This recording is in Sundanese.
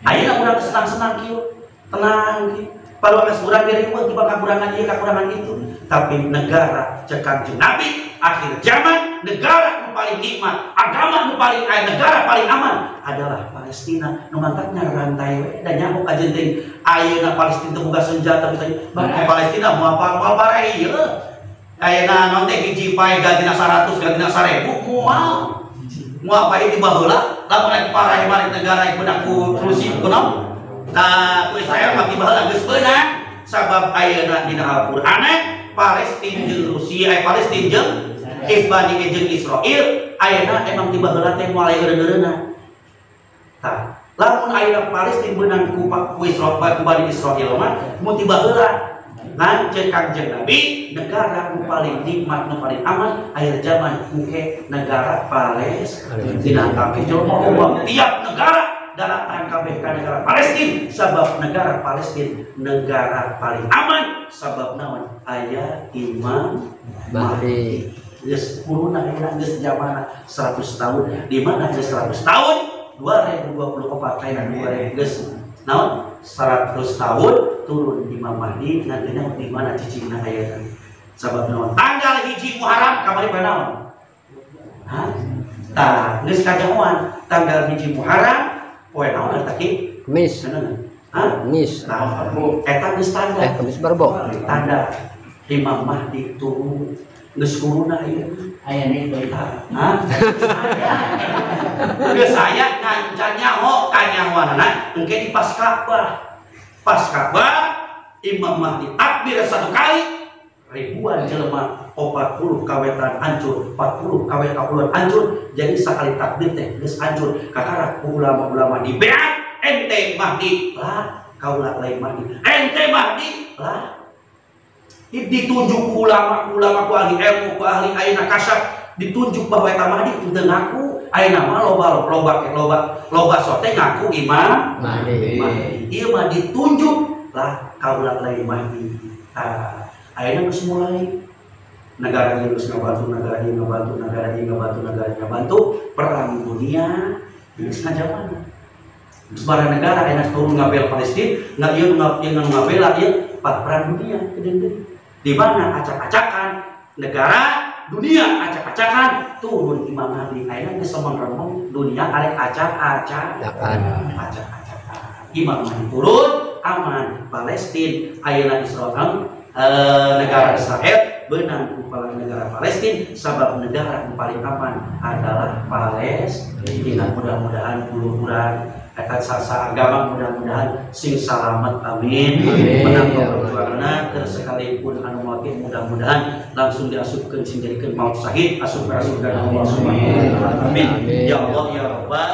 Ayeuna urang senang-senang kieu, tenang kieu. Padahal geus urang diriweuh tiba kakurangan ieu kakurangan itu. Tapi negara cek Kangjeng Nabi akhir zaman negara nu paling nikmat, agama nu paling aya, negara paling aman adalah Palestina. Nu mantaknya rantai we da nyaho kajenting ayeuna Palestina teu boga senjata misalnya. Bahkan Palestina moal moal barai ieu. Ayeuna naon teh hiji pae gantina 100 gantina 1000 moal. Moal pae di baheula lamun rek parahe balik negara beunang ku Rusia kunaon? Nah, ku Israel mah ti baheula geus beunang sabab ayeuna dina Al-Qur'an Palestina jeung Rusia, Palestina jeung Isbani jeung Israel ayeuna emang ti baheula teh moal aya eureun-eureunna. Tah, lamun ayeuna Palestina beunang ku Israel, ku Bani Israel mah mun ti baheula ngan ceuk Kangjeng Nabi negara nu paling nikmat nu paling aman akhir zaman engke negara Palestina. Tapi jelema tiap negara daratan kabeh ka negara Palestina sabab negara Palestina negara paling aman sabab naon aya Imam Mahdi. Geus kuruna ayeuna geus zamana 100 tahun di mana geus 100 tahun 2024 aya 2000 geus naon 100 tahun turun Imam Mahdi nantinya di mana cicingna ayeuna sabab naon tanggal 1 Muharram kamari poe naon? Hah? Tah geus kajahoan tanggal 1 Muharram poe naon eta ki? Kemis. Hah? Kemis. Tah eta geus tanda. Kemis Rebo. Tanda Imam Mahdi turun geus kuruna ieu. Aya nih bae. Hah? Geus aya ngan can nyaho kanyahoanana engke di pas Ka'bah. Pas Ka'bah Imam Mahdi takbir satu kali ribuan jelema 40 kawetan hancur, 40 kawetan hancur. Jadi sakali takbir teh geus hancur. Kakara ku ulama-ulama di beat ente Mahdi lah kaula lain Mahdi. Ente Mahdi lah. Ditunjuk ku ulama-ulama ku ahli ilmu ku ahli ayeuna kasyaf ditunjuk bahwa eta Mahdi teu ngaku ayeuna mah loba loba loba loba sote ngaku Imam Mahdi. Ieu mah ditunjuk lah kaula lain Mahdi. Tah ayeuna geus mulai negara ieu geus ngabantu, negara ieu ngabantu, negara ieu ngabantu, negara ieu ngabantu, perang dunia geus ngajamana. Geus barang negara ayeuna turun ngabel Palestina, nggak ieu ngabela ieu perang dunia gede-gede. Di mana acak-acakan negara dunia acak-acakan turun Imam Mahdi ayeuna geus remeng-remeng dunia arek acak-acakan. Acak-acakan. Imam Mahdi turun aman Palestina ayeuna Israel negara Israel benang ku negara Palestina sabab negara yang paling aman adalah Palestina. Mudah-mudahan uluhuran eta sasa agama mudah-mudahan sing salamet amin. Menang perjuanganna keur sekalipun anu maot mudah-mudahan langsung diasupkeun sing jadikeun maut syahid asup ka surga Allah subhanahu wa taala. Amin. Ya Allah ya Rabbal